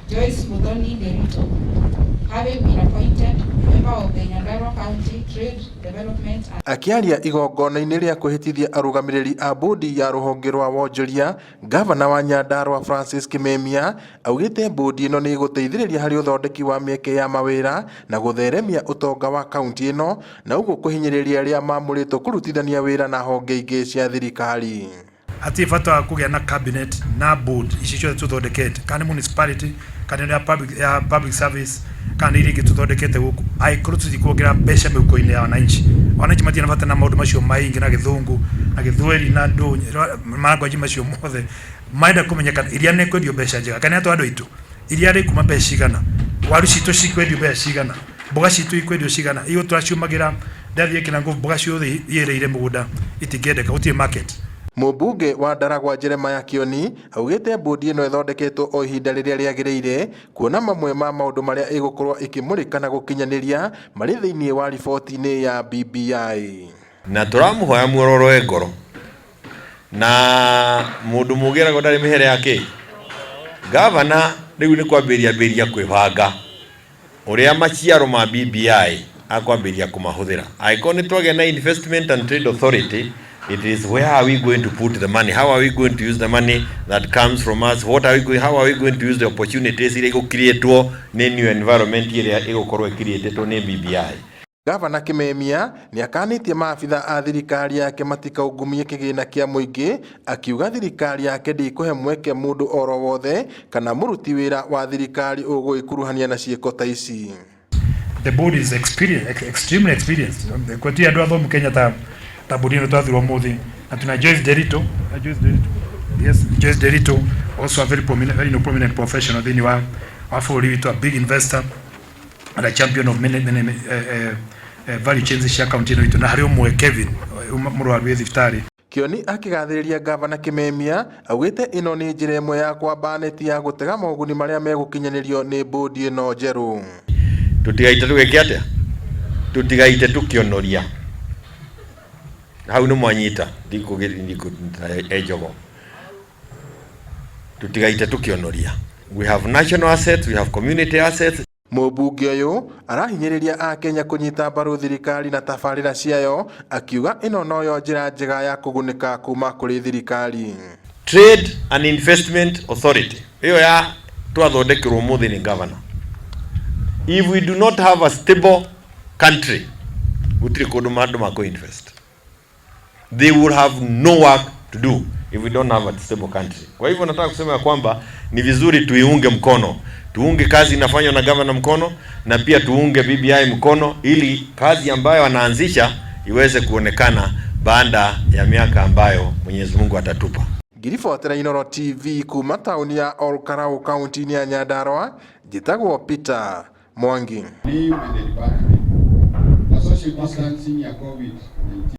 Joyce Muthoni Nderitu, having been appointed member of the Nyandarua County Trade Development and Akĩaria igongona-inĩ rĩa kwĩhĩtithia arũgamĩrĩri a bodi ya rũhonge rwa wonjoria, ngavana wa Nyandarua Francis Kimemia augĩte bodi ĩno nĩ ĩgũteithĩrĩria harĩ ũthondeki wa mĩeke ya mawĩra na gũtheremia ũtonga wa kaunti ĩno na ũguo kũhinyĩrĩria arĩa mamũrĩtwo kũrutithania wĩra na honge ingĩ cia thirikari. Hatirĩ bata wa kũgĩa na cabinet na board ici ciothe tũthondekete, kana nĩ municipality, kana nĩ ya public service, kana nĩ iria ingĩ tũthondekete gũkũ, angĩkorwo tũtikuongerera mbeca mĩhuko-inĩ ya wananchi. Wananchi matirĩ na bata na maũndũ macio maingĩ na Gĩthũngũ na Gĩthweri na ndũ mangwaji macio mothe. Marenda kũmenya kana iria nĩ kwendio mbeca njega, kana nĩ andũ aitũ iria rĩkuma mbeca cigana, waru citũ cikwendio mbeca cigana, mboga citũ ikwendio cigana. Iyo tũraciũmagĩra ndathiĩ kĩna mboga ciothe iyĩrĩire mũgũnda itingĩendeka, gũtirĩ market. Mũmbunge wa Ndaragwa Jeremiah Kioni augĩte bodi ĩno ĩthondeketwo o ihinda rĩrĩa rĩagĩrĩire, kuona mamwe ma maũndũ marĩa ĩgũkorwo ĩkĩmũrĩka na gũkinyanĩria marĩ thĩinĩ wa riboti-inĩ ya BBI. Na tũramũhoya muororoe ngoro na mũndũ mũgĩragwo ndarĩ mĩhere yake. Gavana rĩu nĩ kwambĩrĩria ambĩrĩria kwĩbanga ũrĩa maciaro ma BBI akwambĩrĩria kũmahũthĩra. Angĩkorwo nĩ twagĩa na Investment and Trade Authority, it is where are we going to put the money, how are we going to use the money that comes from us, what are we going, how are we going to use the opportunities iria igũcreatwo nĩ new environment ĩrĩa ĩgũkorwo ĩcreatĩtwo nĩ BBI. Gavana Kimemia nĩ akanĩtie maabitha a thirikari yake matikaungumie kĩgĩna kĩa mũingĩ, akiuga thirikari yake ndĩkũhe mweke mũndũ oro wothe kana mũruti wĩra wa thirikari ũgwĩkuruhania na ciĩko ta ici. The board is experienced, extremely experienced. Kwetu andũ athomu Kenya ta bodi ĩno twathurwo mũthĩ, na tuna Joyce Nderitu, Joyce Nderitu, yes, Joyce Nderitu, also a very prominent professional thĩinĩ wa bũrũri witũ, a big investor and a champion of many many value chains cia county ĩno itũ, na harĩ ũmwe Kevin mũrwaru wĩ thibitarĩ. Kioni akĩgathĩrĩria ngavana Kimemia augĩte ĩno nĩ njĩra ĩmwe ya kwamba neti ya gũtega moguni marĩa megũkinyanĩrio nĩ bodi ĩno njerũ. Tutigaite tũgĩke atĩa, tutigaite tũkĩonoria hau nĩ mwanyita ndikũ enjogo, tutigaite tũkĩonoria. We have national assets, we have community assets. Mũmbunge ũyũ arahinyĩrĩria akenya kũnyita mbaru thirikari na tabarĩra ciayo, akiuga ĩno noyo njĩra njega ya kũgunĩka kuma kũrĩ thirikari. Trade and Investment Authority ĩyo ya twathondekerwo mũthĩ nĩ governor, if we do not have a stable country, gũtirĩ kũndũ andũ makũ invest. They will have no work to do if we don't have a stable country. Kwa hivyo nataka kusema ya kwamba ni vizuri tuiunge mkono, tuunge kazi inafanywa na governor mkono, na pia tuunge BBI mkono ili kazi ambayo anaanzisha iweze kuonekana baada ya miaka ambayo Mwenyezi Mungu atatupa. Ngiribotera Inooro TV kuma tauni ya Olkalau, kaunti-inĩ ya Nyandarua, njĩtagwo Peter Mwangi. Name and the department. Na social distancing ya COVID-19.